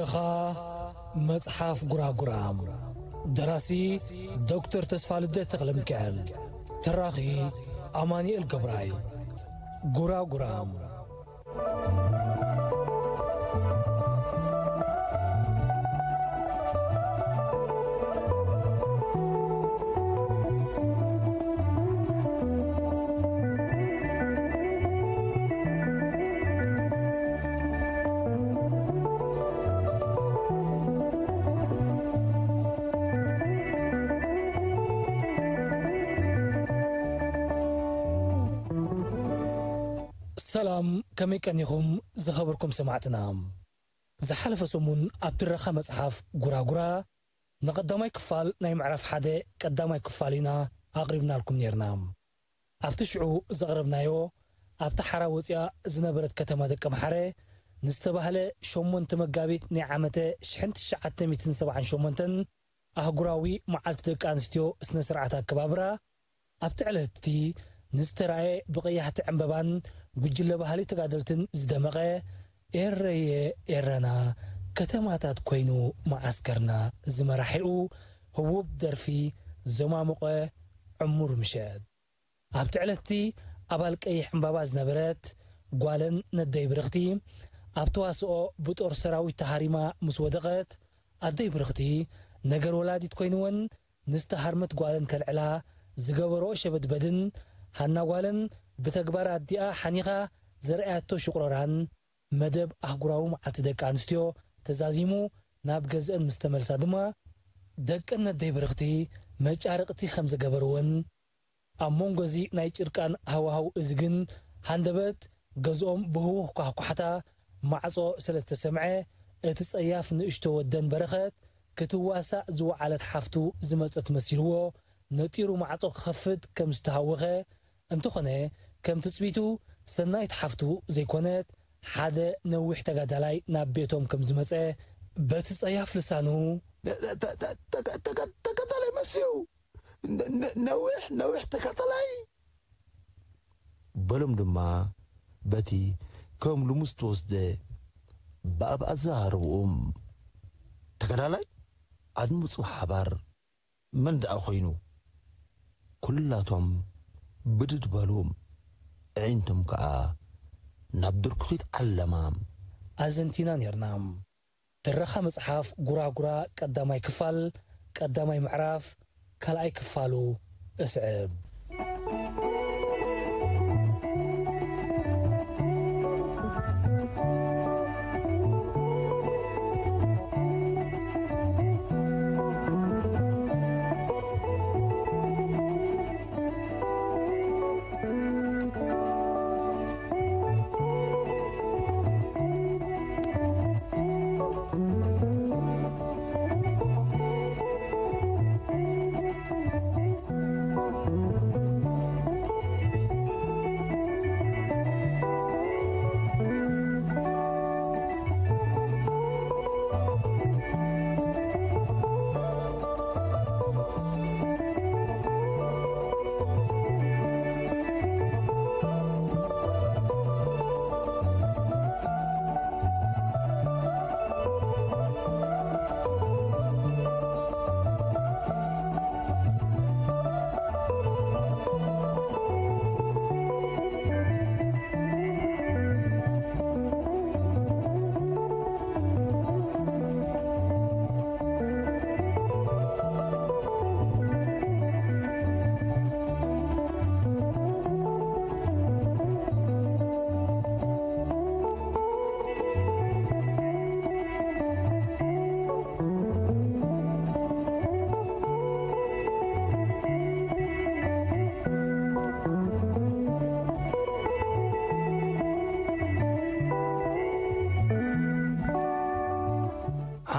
ኻ መጽሓፍ ጉራጉራ። ደራሲ ዶክተር ተስፋልደት ተኽለሚካኤል። ተራኺ ኣማኑኤል ገብራይ። ጉራጉራ። ሰላም፣ ከመይ ቀኒኹም ዝኸበርኩም ሰማዕትና? ዝሓለፈ ሰሙን ኣብ ትረኻ መጽሓፍ ጉራጉራ ንቐዳማይ ክፋል ናይ ምዕራፍ ሓደ ቀዳማይ ክፋል ኢና ኣቕሪብናልኩም ኔርና። ኣብቲ ሽዑ ዘቕረብናዮ፣ ኣብታ ሓራ ወጺኣ ዝነበረት ከተማ ደቀምሓረ ንዝተባህለ ሸሞንተ መጋቢት ናይ ዓመተ ሽሕን ትሽዓተ ሚእትን ሰብዓን ሸሞንተን ኣህጉራዊ መዓልቲ ደቂ ኣንስትዮ ስነ ስርዓት ኣከባብራ ኣብቲ ዕለት እቲ ንዝተራእየ ብቐያሕቲ ዕምበባን ጉጅለ ባህሊ ተጋደልትን ዝደመቐ ኤረየ ኤረና ከተማታት ኮይኑ መዓስከርና ዝመራሒኡ ህቡብ ደርፊ ዘማሙቐ ዕሙር ምሸት። ኣብቲ ዕለት እቲ ኣባል ቀይሕ ዕምባባ ዝነበረት ጓለን ነደይ ብርኽቲ ኣብ ተዋስኦ ብጦር ሰራዊት ተሃሪማ ምስ ወደቐት ኣደይ ብርኽቲ ነገር ወላዲት ኮይንወን ንዝተሃርመት ጓለን ከልዕላ ዝገበርኦ ሸበድበድን ሃና ጓለን ብተግባር ኣዲኣ ሓኒኻ ዘርኣያቶ ሽቑረራን መደብ ኣህጉራዊ መዓልቲ ደቂ ኣንስትዮ ተዛዚሙ ናብ ገዝአን ምስ ተመልሳ ድማ ደቀን ነደይ ብርኽቲ መጫርቕቲ ከም ዘገበርወን ኣብ መንጎ እዚ ናይ ጭርቃን ሃዋህው እዚ ግን ሃንደበት ገዝኦም ብህውኽ ኳሕኳሕታ ማዕጾ ስለ ዝተሰምዐ እቲ ጸያፍ ንእሽቶ ወደን በረኸት ክትዋሳእ ዝወዓለት ሓፍቱ ዝመጸት መሲልዎ ነጢሩ ማዕጾ ክኸፍት ከም ዝተሃወኸ እንተኾነ ከም ትጽቢቱ ሰናይት ሓፍቱ ዘይኮነት ሓደ ነዊሕ ተጋዳላይ ናብ ቤቶም ከም ዝመጸ በቲ ጸያፍ ልሳኑ ተጋዳላይ መስዩ ነዊሕ ነዊሕ ተጋዳላይ በሎም ድማ በቲ ከም ልሙስ ተወስደ ብኣብ ኣዘራርብኡ ተጋዳላይ ኣድምፁ ሓባር መን ደኣ ኮይኑ ኩላቶም ብድድ በሉ ኣዒንቶም ከዓ ናብ ድርኩኺት ዓለማ ኣዘንቲና ነርና። ትረኻ መጽሓፍ ጉራጉራ ቀዳማይ ክፋል ቀዳማይ ምዕራፍ ካልኣይ ክፋሉ እስዕብ።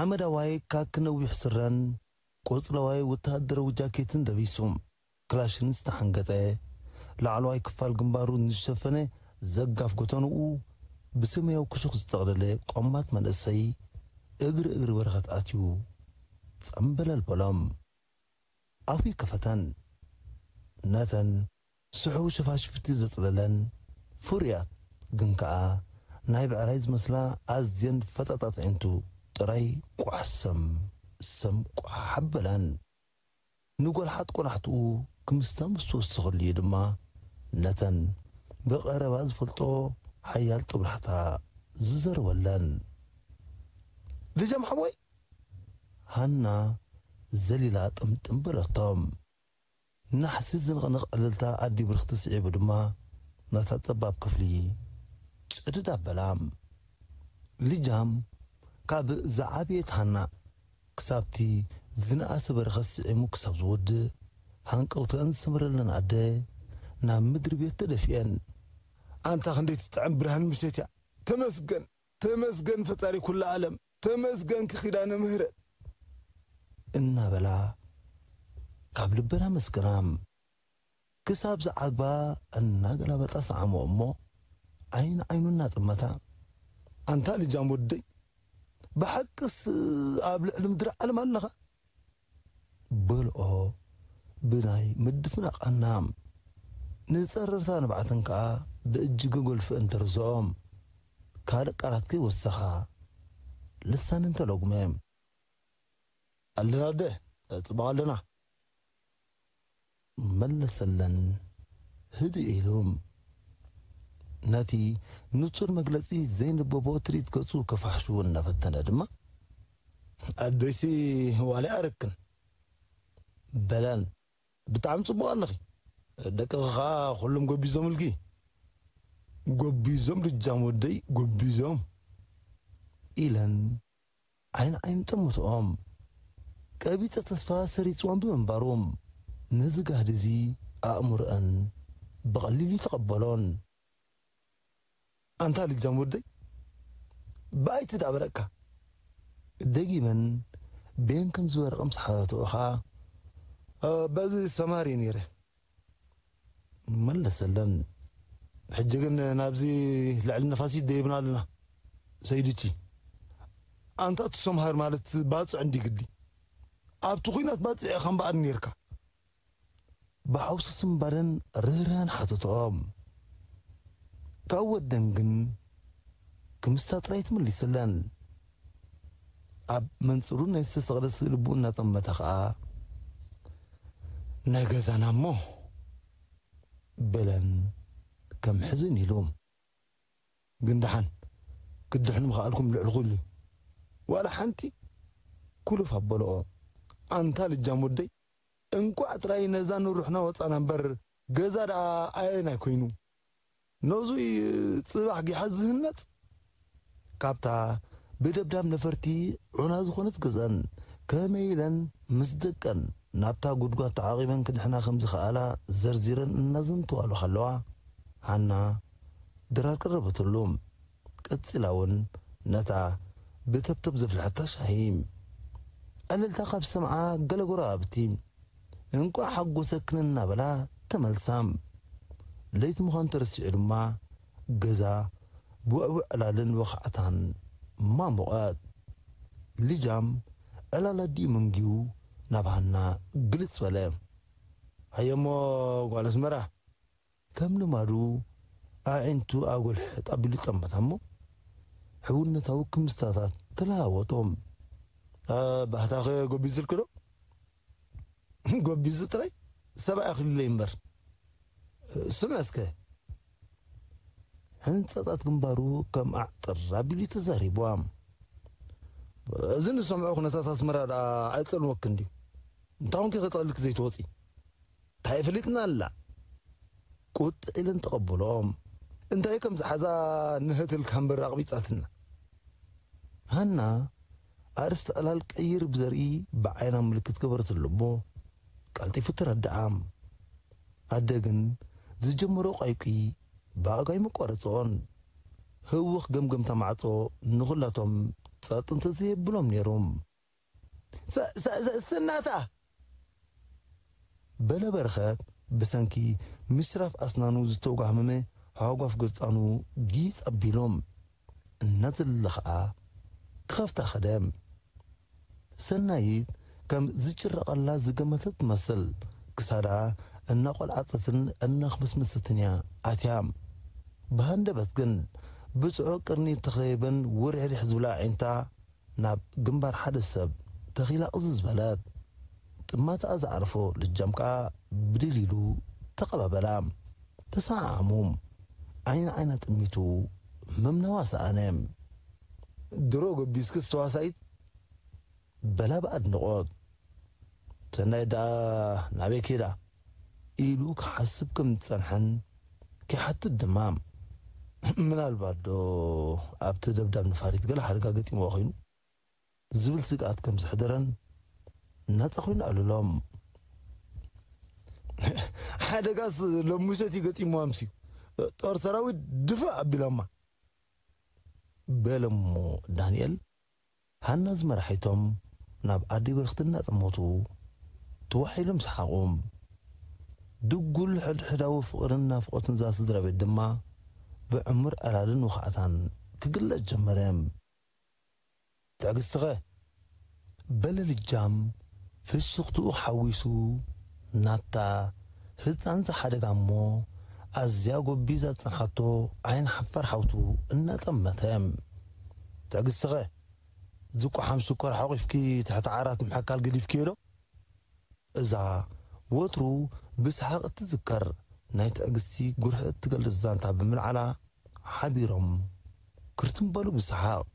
ሓመዳዋይ ካኪ ነዊሕ ስረን ቆጽለዋይ ወተሃደራዊ ጃኬትን ለቢሱ፣ ክላሽን ዝተሓንገጠ፣ ላዕለዋይ ክፋል ግንባሩ ንዝሸፈነ ዘጋፍ ጎተንኡ ብሰማያዊ ክሹኽ ዝጠቕለለ ቆማት መንእሰይ፣ እግሪ እግሪ በረኸት ኣትዩ ጸምበለል በሎም። ኣፉ ኣይከፈተን። ነተን ስሑው ሸፋሽፍቲ ዘጽለለን ፍሩያት ግን ከኣ ናይ ብዕራይ ዝመስላ ኣዝየን ፈጣጣት ኣዒንቱ ጥራይ ቋሕ ሰም ሰም ቋሕ ኣበለን። ንጎልሓት ቆላሕትኡ ክምስታ ምስ ተወሰኸሉ እዩ ድማ ነተን ብቐረባ ዝፈልጦ ሓያል ጦብላሕታ ዝዘርበለን። ልጃም ሓወይ፣ ሃና ዘሊላ ጥምጥም በለቶም። ናሕሲ ዝንቕንቕ ዕልልታ ኣዲ ብርኽቲ ስዒቡ ድማ ናታ ጸባብ ክፍሊ ጭድድ ኣበላ። ልጃም ካብ ዝዓበየት ሃና ክሳብቲ ዝነኣሰ በረኸት ስዒሙ ክሳብ ዝወድእ፣ ሃንቀውተአን ዝሰመረለን ኣደ ናብ ምድሪ ቤት ተደፊአን። ኣንታ ክንደይ ትጥዕም ብርሃን ምሸት እያ። ተመስገን፣ ተመስገን ፈጣሪ ኩሉ ዓለም፣ ተመስገን ኪዳነ ምህረት እናበላ ካብ ልበን ኣመስገና። ክሳብ ዝዓግባ እናገላበጣ ሰዓሞ እሞ ዓይኒ ዓይኑ እናጠመታ፣ ኣንታ ልጃም ወደይ፣ ብሓቅስ ኣብ ልዕሊ ምድሪ ዓለም ኣለኻ? በልኦ ብናይ ምድፍናቕ ኣናም። ንጸረርታ ንብዓተን ከኣ ብእጅገ ጎልፊ እንተርዝኦም፣ ካልእ ቃላት ከይወሰኻ ልሳነን ተለጉመ። ኣለና ኣደ፣ ጽቡቕ ኣለና። መለሰለን ህድእ ኢሉ። ነቲ ንጹር መግለጺ ዘይንበቦ ትርኢት ገጹ ከፋሕሹ እናፈተነ ድማ፣ ኣደይሲ ዋላ ኣረክን በለን። ብጣዕሚ ጽቡቕ ኣለኺ። ደቅኺ ኸኣ ኩሎም ጎቢዞምልኪ። ጎቢዞም ልጃም ወደይ፣ ጎቢዞም። ኢለን ዓይን ዓይን ጠምትኦም። ቀቢጸ ተስፋ ሰሪጽዎም ብምንባሩ፣ ነዚ ጋህዲ እዚ ኣእምሮአን ብቐሊሉ ይተቐበሎን። ኣንታ ልጃም ወደይ፣ ብኣይቲ ዳበረካ። ደጊመን ቤን ከም ዝበረቐ ምስ ሓተትኦ ኸኣ፣ "እ፣ በዚ ሰማር እየ ነይረ" መለሰለን። "ሕጂ ግን ናብዚ ልዕሊ ነፋሲት ደይብና ኣለና ሰይድቺ። ኣንታ እቲ ሰምሃር ማለት ባጽዕ እንዲ ግዲ። ኣብቲ ኹናት ባጽዕ ኢኻ እምበኣር ነይርካ?" ብሓውሲ ስምባደን ርህራን ሓተትኦም። ካብ ወደን ግን ክምስታ ጥራይ ትምልስለን። ኣብ መንጽሩ ናይ ዝተሰቕለ ስእሊ ብኡ እናጠመተ ኸኣ፣ "ናይ ገዛና እሞ" በለን ከም ሕዝን ኢሉ። "ግን ደሓን ክትድሕኑ ምኽኣልኩም ልዕሊ ኩሉ እዩ። ዋላ ሓንቲ ኩሉፍ ኣበልኦ። ኣንታ ልጃም ወደይ፣ እንቋዕ ጥራይ ነዛ ንሩሕና ወጻና እምበር፣ ገዛ ደኣ ኣየናይ ኮይኑ? ነዙይ ጽባሕ ጊሓ ዝህነጽ?" ካብታ ብደብዳብ ነፈርቲ ዑና ዝኾነት ገዛን ከመይ ኢለን ምስ ደቀን ናብታ ጉድጓድ ተዓቒበን ክድሕና ከም ዝኸኣላ ዘርዚረን እናዘንተዋሉ ከለዋ፣ ሃና ድራር ቀረበትሉ። ቀጺላ እውን ነታ ብተብተብ ዘፍልሐታ ሻሂ ዕልልታ ካብ ሰምዓ፣ ገለ ጎረባብቲ "እንቋዕ ሓጎሰክን" እናበላ ተመልሳ። ለይቲ ምዃኑ ተረሲዑ ድማ ገዛ ብውዕውዕ ዕላልን ወኻዕታን ማሙቐት። ልጃም ዕላል ኣዲኡ መንጊዩ ናብ ሃና ግልጽ በለ። "ሃየሞ ጓል ኣስመራ!" ከም ልማዱ ኣዒንቱ ኣጎልሕጥ ኣቢሉ ጠመታ እሞ፣ ሕውነታዊ ክምስታታት ተለዋወጦም። "እ፣ ባህታኸ ጎቢዝልኪ ዶ?" "ጎቢዙ ጥራይ ሰብኣይ ኣኽሊለይ እምበር። ስምዐ እስከ!" ሕንጸጣት ግንባሩ ከም ኣዕጥር ኣቢሉ ተዛሪብዋ። "እዚ ንሰምዖ ኩነታት ኣስመራ ደኣ ኣይጸልወክን ድዩ? እንታይ ኮንኪ ከጠቕልልኪ ዘይትወጺ? እንታይ ፈሊጥና ኣላ?" ቁጥዕ ኢለን ተቐበልኦም። እንታይ ከም ዝሓዛ ንህትልካ እምበር ኣቕቢጻትና። ሃና ኣርእስቲ ዕላል ቀይር ብዘርኢ ብዓይና ምልክት ገበረትሉ እሞ ቀልጢፉ ተረድኣ። ኣደ ግን ዝጀመሮ ቋይቂ ብኣጋይ መቋረጽኦን። ህውኽ ገምገምታ ማዕጾ ንኹላቶም ጸጥ እንተዘየብሎም ነይሩ። "ሰ-፣ ሰ-፣ ሰ-፣ ስናታ!" በለ በረኸት ብሰንኪ ምሽራፍ ኣስናኑ ዝተጓህመመ ሃጓፍ ገጻኑ ጊጽ ኣቢሉ። እናዘለለ ኸኣ ክኸፍታ ኸደ። ሰናይት ከም ዝጭረቐላ ዝገመተት ትመስል ክሳዳ እናቖልዓጸትን እናኽመስመሰትን እያ ኣትያ። ብሃንደበት ግን ብጽዑቕ ቅርኒብ ተኸቢበን ውርሕሪሕ ዝብላ ኣዒንታ ናብ ግንባር ሓደ ሰብ ተኺላ ቅዝዝ በለት። ጥማትኣ ዝዓረፎ ልጃም ከኣ ብድል ኢሉ ተቐባበላ። ተሰዓዓሙ። ዓይኒ ዓይና ጥሚቱ ምምናዋ ሰኣነ። ድሮ ጎቢስክስ ተዋሳኢት፣ በላ ብኣድንቖት። ሰናይት ደኣ ናበይ ከይዳ? ኢሉ ክሓስብ ከም ዝጸንሐን ከይሓትት ድማ፣ ምናልባት ዶ ኣብቲ ደብዳብ ነፋሪት ገለ ሓደጋ ገጢምዋ ኮይኑ ዝብል ስግኣት ከም ዘሕደረን ናጻ ኮይኑ ኣዕልሎም። ሓደጋስ ሎሚ ምሸት እዩ ገጢምዋ፣ ምስዩ ጦር ሰራዊት ድፋእ ኣቢሎማ። በለሞ ዳንኤል። ሃና ዝመራሒቶም ናብ ኣደይ በረኽቲ እናጠመቱ ተዋሒሎም ሰሓቑ። ድጉል ሕድሕዳዊ ፍቕርን ናፍቖትን እዛ ስድራ ቤት ድማ ብዕሙር ዕላልን ውኻዕታን ክግለጽ ጀመረ። ትዕግስትኸ? በለ ልጃም ፍሽኽትኡ ሓዊሱ ናብታ ህጻን ዝሓደጋ እሞ ኣዝያ ጎቢዛ ዝጸንሓቶ ዓይኒ ሓፋር ሓውቱ እናጠመተ። ትዕግስትኸ? ዝቋሓም ሽኮር ሓቑፍኪ ትሕቲ ዓራት ምሕካል ገዲፍክዮ ዶ? እዛ ወትሩ ብሰሓቕ እትዝከር ናይ ትዕግስቲ ጉርሒ እትገልጽ ዛንታ ብምልዓላ ሓቢሮም ክርትም በሉ ብሰሓቕ።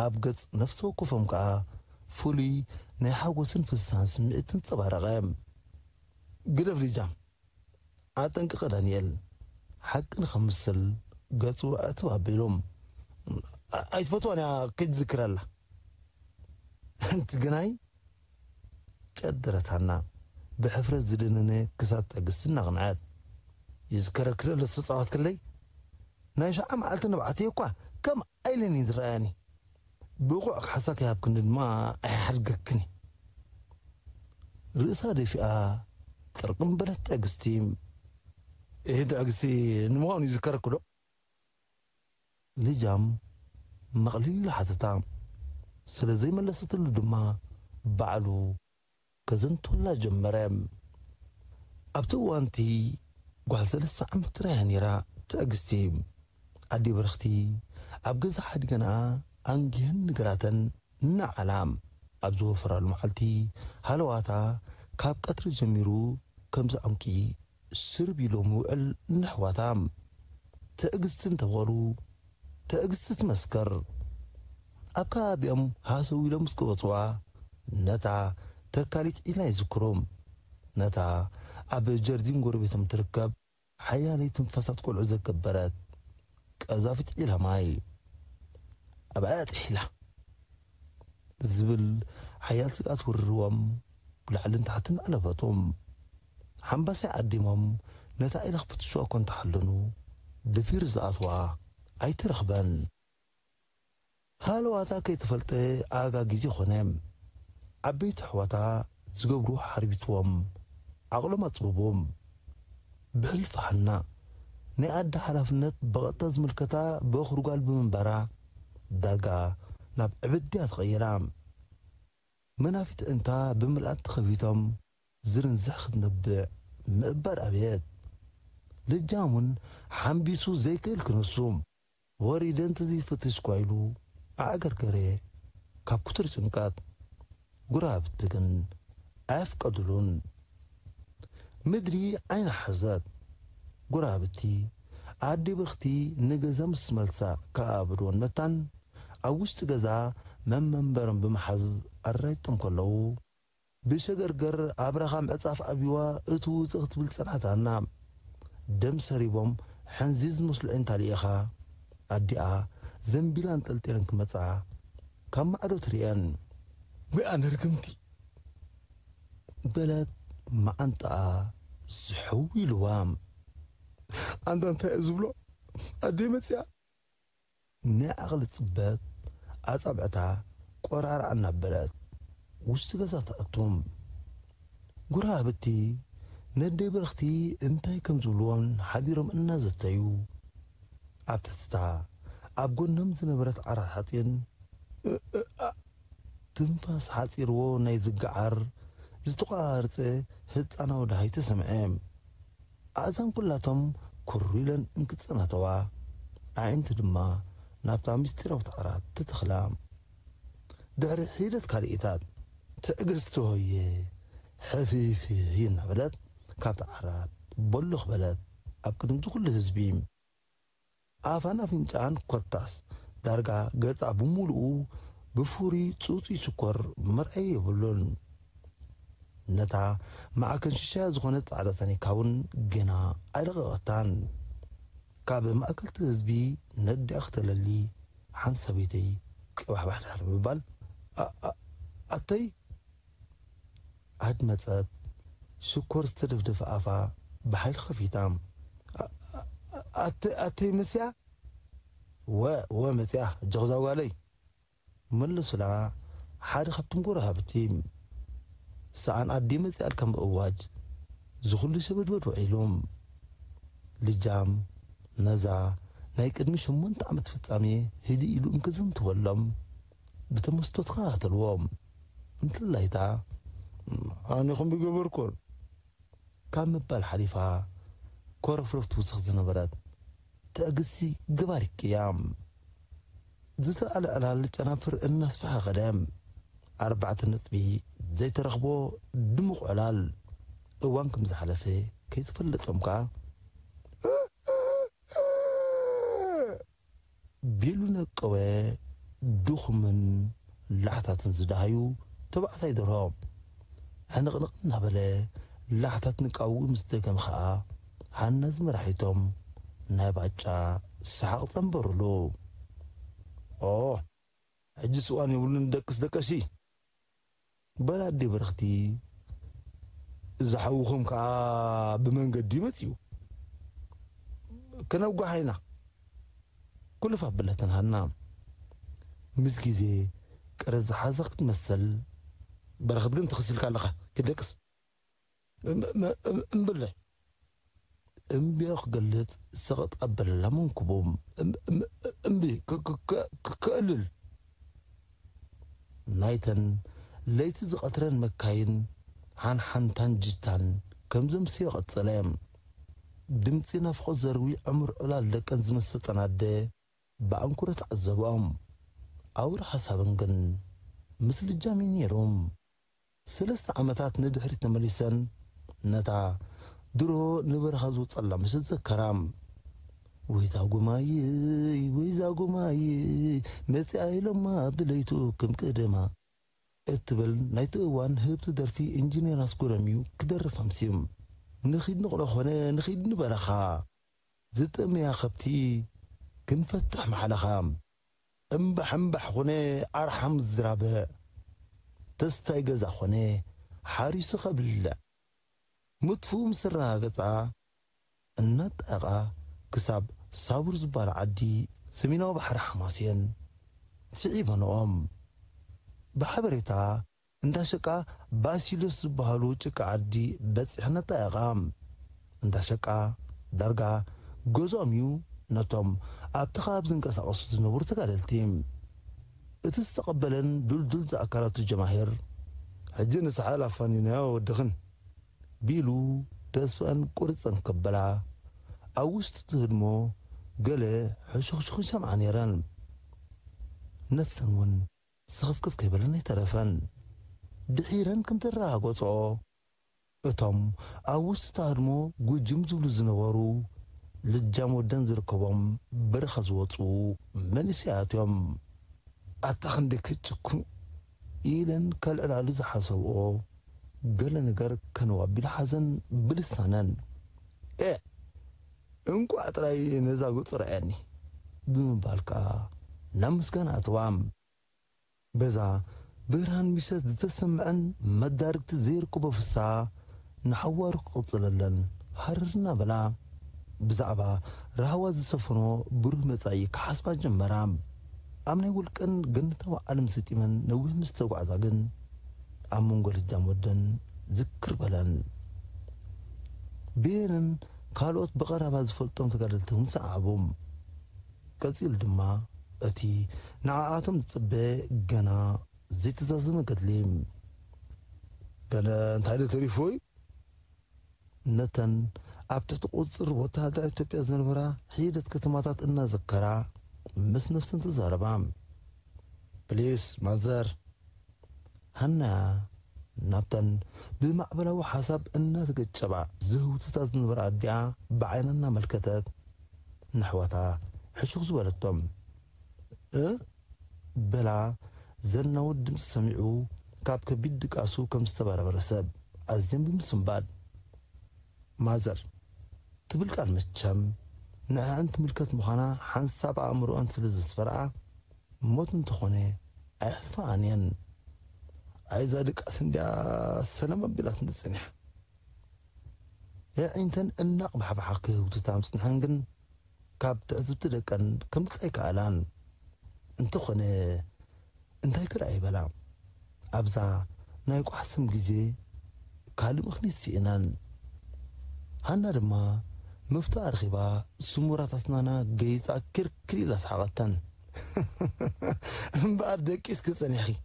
ኣብ ገጽ ነፍሲ ወከፎም ከኣ ፍሉይ ናይ ሓጎስን ፍስሃን ስምዒት ተንጸባረቐ። ግደፍ ልጃም፣ ኣጠንቅቐ ዳንኤል፣ ሓቂ ንኸምስል ገጹ ዕትብ ኣቢሉ። ኣይትፈትዋን እያ ከይትዝክረላ። እንቲ ግናይ ጨደረታና። ብሕፍረት ዝደነነ ክሳድ ትዕግስቲ እናቕንዐት። ይዝከረኪ ዶ ዝተጻወትክለይ? ናይ ሸዓ መዓልቲ ንብዓተይ እኳ ከም ኣይለን እዩ ዝረኣያኒ። ብቑዕ ካሕሳ ከይሃብክኒ ድማ ኣይሓድገክን። ርእሳ ደፊኣ ጥርቅም በለት ትዕግስቲ። እህ ትዕግስቲ ንምዃኑ ይዝከረኪ ዶ? ልጃም መቕሊሉ ሓተታ። ስለ ዘይመለሰትሉ ድማ ባዕሉ ከዘንቱላ ጀመረ። ኣብቲ እዋንቲ ጓል ሰለስተ ዓመት ጥራይ እያ ነይራ ትዕግስቲ። ኣዲ በረኽቲ ኣብ ገዛ ሓዲገንኣ ኣንጊሀን ንገራተን እናዓላ ኣብ ዝወፈራሉ መዓልቲ ሃለዋታ ካብ ቀትሪ ጀሚሩ ከምዚ ዕንቂ ስርብ ኢሎም ውዕል ንኣሕዋታ። ትዕግስቲ እንተበሉ ትዕግስቲ ትመስከር። ኣብ ከባቢኦም ሃሰው ኢሎም ምስ ገበጽዋ ነታ ተካሊት ዒላ ይዝክሩ። ነታ ኣብ ጀርዲን ጎረቤቶም ትርከብ ሓያለይ ትንፋሳት ቆልዑ ዘገበረት ቀዛፊት ዒላ ማይ ኣብኣ ጥሒላ ዝብል ሓያል ስግኣት ወሪርዎም ላዕልን ታሕትን ኣለፈቱ። ሓምባሳይ ዓዲሞም ነታ ዒላ ክፍትሹዋ እኳ እንተሓለኑ ደፊሩ ዝኣትዋ ኣይተረኽበን። ሃለዋታ ከይተፈልጠ ኣጋ ግዜ ኾነ። ዓበይቲ ኣሕዋታ ዝገብርዎ ሓርቢትዎም፣ ዓቕሎም ኣጽብቡ። ብሕልፊ ሃና፣ ናይ ኣደ ሓላፍነት ብቐጥታ ዝምልከታ በኹሪ ጓል ብምንባራ፣ ዳርጋ ናብ ዕብድያ ተቐይራ። መናፊት እንታ ብምልኣት ተኸፊቶም ዝርንዝሕ ክትነብዕ ምእባድ ኣብየት። ልጃም እውን ሓምቢሱ ዘይክእል ክነሱ። ወሪደ እንተዘይፈተሽኳ ኢሉ ኣዕገርገረ ካብ ክቱር ጭንቀት። ጉራብቲ ግን ኣየፍቀድሉን። ምድሪ ዓይና ሓዘት። ጉራብቲ ኣደይ ብርኽቲ ንገዛ ምስ መልሳ ከኣብድወን መታን ኣብ ውሽጢ ገዛ መመንበሮም ብምሓዝ ኣራይጦም ከለዉ ብሸገርገር ኣብራኻ ምዕጻፍ ኣብዩዋ እትውጽእ ክትብል ጸናሕታና። ደም ሰሪቦም ሕንዚ ዝመስሉ ዕንታሊኢኻ ኣዲኣ ዘንቢላ ኣንጠልጢለን ክመጻ ካብ ማዕዶ ትርእየን። ወይ ኣነ ርግምቲ በለት መዓንጣኣ ዝሕው ኢልዋ። ኣንታ እንታይ እየ ዝብሎ ኣደይ መጽያ ናይ ዓቕሊ ጽበት ኣጻብዕታ ቆራርዓ እናበለት ውሽጢ ገዛ ትኣቱ። ጎረባብቲ ነደይ በረኽቲ እንታይ ከም ዝብልዎን ሓቢሮም እናዘተዩ ኣብ ትሕቲታ ኣብ ጎኖም ዝነበረት ዓራት ሓጺን ትንፋስ ሓጺርዎ ናይ ዝገዓር ዝተቋርጸ ህጻናዊ ደሃይ ተሰምዐ። ኣእዛን ኩላቶም ኩሩ ኢለን እንክጸናተዋ ኣዒንቲ ድማ ናብታ ምስጢራዊት ዓራት ተተኽላ። ድሕሪ ሒደት ካልኢታት ትዕግስቲ ሆየ ሕፍይፍይ እናበለት ካብቲ ዓራት ቦሎኽ በለት። ኣብ ቅድሚ ኩሉ ህዝቢ ኣፋን ኣፍንጫኣን ኮታስ ዳርጋ ገጻ ብምሉኡ ብፍሩይ ጽጹይ ሽኮር መርኣዪ የብሉን። ነታ ማዕከን ሽሻያ ዝኾነት ጻዕዳ ታኒካ እውን ገና ኣይለቐቐታን። ካብ ማእከልቲ ህዝቢ ነዲኣ ክተለሊ ሓንቲ ሰበይቲ ቅባሕባሕ ድሕሪ ምባል፣ "ኣ-፣ ኣ-፣ ኣተይ?" ኣድመጸት። ሽኮር ዝተደፍደፈ ኣፋ ብሓይሊ ከፊታ። "ኣ-፣ ኣ-፣ ኣተ-፣ ኣተይ መስያ?" "ወ-፣ ወ መጽያ፣ ኣጆኺ እዛ ጓለይ?" መለሱላ ሓደ ካብቶም ጎረባብቲ። "ሰኣን ኣደ መጽያልካ ምእዋጅ፣ እዚ ኩሉ ሸበድበድ ውዒሉ?" ልጃም ነዛ ናይ ቅድሚ ሸሞንተ ዓመት ፍጻሜ ህድእ ኢሉ እንክዝንትወሎም ብተመስጦ ተኸታተልዎ። እንተላይታ "ኣነ ኹም ዝገበርኩን?" ካብ ምባል ሓሊፋ ኮረፍረፍ ትውስኽ ዝነበረት ትዕግስቲ ገባሪት እያ። ዝተኣለ ዕላል ጨናፍር እናስፋሕኸደ፣ ኣርባዕተ ነጥቢ ዘይተረኽቦ ድሙቕ ዕላል። እዋን ከም ዝሓለፈ ከይተፈለጦም ከኣ፣ ቢሉ ነቀወ። ድኹምን ላሕታትን ዝደሃዩ ተባዕታይ ደርሆ ሕንቕንቕ እናበለ ላሕታት ንቃዊ ምስ ደገመ ኸኣ፣ ሃና ዝመራሒቶም ናይ ባጫ ሰሓቕ ጸንበሩሉ። "ኦ፣ ሕጂ ስዋን የብሉን፣ ደቅስ ደቀሲ!" በላ ኣደ በረኽቲ። "እዚ ሓውኹም ከኣ ብመንገዲ መጺኡ። ክነጓሓ ኢና!" ኩልፍ ኣበለተን ሃና። ምስ ግዜ ቅረ ዝሓዛ ክትመሰል፣ "በረኸት ግን ተኸሲልካ ኣለኻ፣ ክደቅስ!" "እም-፣ እም-፣ እም-፣ እምብለ!" እምቢኦ ክገልጽ ሰቐጥ ኣበለላ መንኩቡ። "እም-፣ እም-፣ እምቢ፣ ክ-፣ ክ-፣ ክ-፣ ክ-፣ ክእልል!" ናይተን ለይቲ ዝቐትረን መካይን ሓንሓንታን ጅታን ከም ዘምስዮ ቀጸለ። ድምጺ ናፍቖት ዘርዊ ዕሙር ዕላል ደቀን ዝመሰጠን ኣደ ብኣንኩሮ ተዓዘቦም። ኣውራ ሓሳበን ግን ምስ ልጃም እዩ ነይሩ። ሰለስተ ዓመታት ንድሕሪት ተመሊሰን ነታ ድሮ ንበረኻ ዝወጸላ ምሸት ዘከራ። "ወይ ዛጉማይ፣ ወይ ዛጉማይ፣ መጺኣ ኢሎማ ብለይቱ ክም ቅደማ" እትብል ናይቲ እዋን ህብቲ ደርፊ ኢንጂነር ኣስገዶም እዩ ክደርፍ ኣምስዩ። "ንኺድ ንቑሎ ኾነ ንኺድ ንበረኻ፣ ዝጠምያ ከብቲ ክንፈትሕ ማሕለኻ፣ እምባሕ እምባሕ ኾነ ኣርሓም ዝራበ፣ ተስታይ ገዛ ኾነ ሓሪሱ ከብልዕ" ምጥፍኡ ምስ ኣረጋገጻ፣ እናጣየቓ ክሳብ ሳቡር ዝበሃል ዓዲ ሰሜናዊ ባሕሪ ሓማስየን ስዒበንኦም። ብሓበሬታ እንዳ ሸቃ ባሲልዮስ ዝበሃሉ ጭቃ ዓዲ በጺሐን ኣጣየቓ። እንዳ ሸቃ ዳርጋ ገዝኦም እዩ ነቶም ኣብቲ ከባቢ ዝንቀሳቐሱ ዝነበሩ ተጋደልቲ። እቲ ዝተቐበለን ዱልዱል ዝኣካላቱ ጀማሂር፣ "ሕጂ ንስሓል ኣፋኒናዮ ወድኽን" ቢሉ ተስፈአን ቁርጸን ከበላ፣ ኣብ ውሽጢ እቲ ህድሞ ገለ ሕሹኽሹኽ ይሰምዓ ነይረን። ነፍሰን እውን ስኽፍክፍ ከይበለን ኣይተረፈን። ድሒረን ከም ተረጋገጽኦ፣ እቶም ኣብ ውሽጢ እቲ ህድሞ ጉጅም ዝብሉ ዝነበሩ ልጃም ወደን ዝርከቦም በረኻ ዝወጹ መንእሰያት እዮም። ኣታ ክንደይ ክጭክኑ ኢለን ከልዕላሉ ዝሓሰብኦ ገለ ነገር ከነው ኣቢሉ ሓዘን ብልሳነን፣ "ኤ፣ እንቋዕ ጥራይ ነዛ ገጹ ረኣየኒ" ብምባል ከኣ ናብ ምስጋና ኣተዋ። በዛ ብርሃን ምሸት ዝተሰምዐን መዳርግቲ ዘይርከቦ ፍስሃ ንሓዋሩ ክቕጽለለን ሃረር እናበላ፣ ብዛዕባ ራህዋ ዝሰፈኖ ብሩህ መጻኢ ክሓስባ ጀመራ። ኣብ ናይ ውልቀን ገነታዊ ዓለም ሰጢመን ነዊሕ ምስ ተጓዕዛ ግን፣ ኣብ መንጎ ልጃም ወደን ዝክር በለን። ብየነን ካልኦት ብቐረባ ዝፈልጦም ተጋደልቲ እውን ሰዓቡ። ቀጺሉ ድማ እቲ ንዓኣቶም ዝጽበ ገና ዘይተዛዘመ ገድሊ። "ገለ እንታይ ዶ ተሪፍዎ እዩ?" ነተን ኣብ ትሕቲ ቁጽጽር ወተሃደራት ኢትዮጵያ ዝነበራ ሒደት ከተማታት እናዘከራ ምስ ነፍሰን ተዛረባ። "ፕሊስ ማዘር፣ ሃና ናብተን ብማዕበላዊ ሓሳብ እናተገጨባ ዝህውትታ ዝነበራ ኣዲኣ ብዓይና እናመልከተት፣ ንኣሕዋታ ሕሹኽ ዝበለቶም፣ "እ?" በላ። ዘናዊ ድምፂ ሰሚዑ፣ ካብ ከቢድ ድቃሱ ከም ዝተበራበረ ሰብ ኣዝዮም ብምስንባድ፣ "ማዘር" ትብል ቃል መቸም ንዕዐን ትምልከት ምዃና ሓንሳብ ኣእምሮኣን ስለ ዘስፈርኣ፣ ሞት እንተኾነ ኣየሕልፈኣን እየን። ኣይዛ ድቃስ እንድያ ሰላም ኣቢላትኒ ጸኒሓ። የዒንተን እናቕባሕባሓ ክህውትታ ምጽንሐን ግን፣ ካብ ትዕዝብቲ ደቀን ከምጽኣ ኣይከኣላን። እንተኾነ እንታይ ክረኣ ይበላ? ኣብዛ ናይ ቋሕስም ግዜ ካልእ ምኽንያት ስኢነን። ሃና ድማ መፍቶ ኣርኺባ፣ ስሙራት ኣስናና ገይጻ ክርክር ኢላ ሰሓቐተን። "እምበኣር ደቂስኪ ጸኒሕኪ?"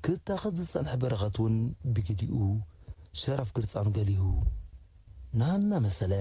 ክታኸት ዝጸንሐ በረኸት እውን ብግዲኡ ሸራፍ ግርጻኑ ገሊሁ ንሃና መሰለ።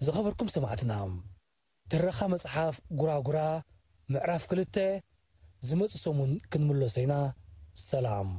ዝኸበርኩም ሰማዕትና፣ ትረኻ መጽሓፍ ጉራጉራ ምዕራፍ ክልተ ዝመጽእ ሰሙን ክንምለሶ ኢና። ሰላም።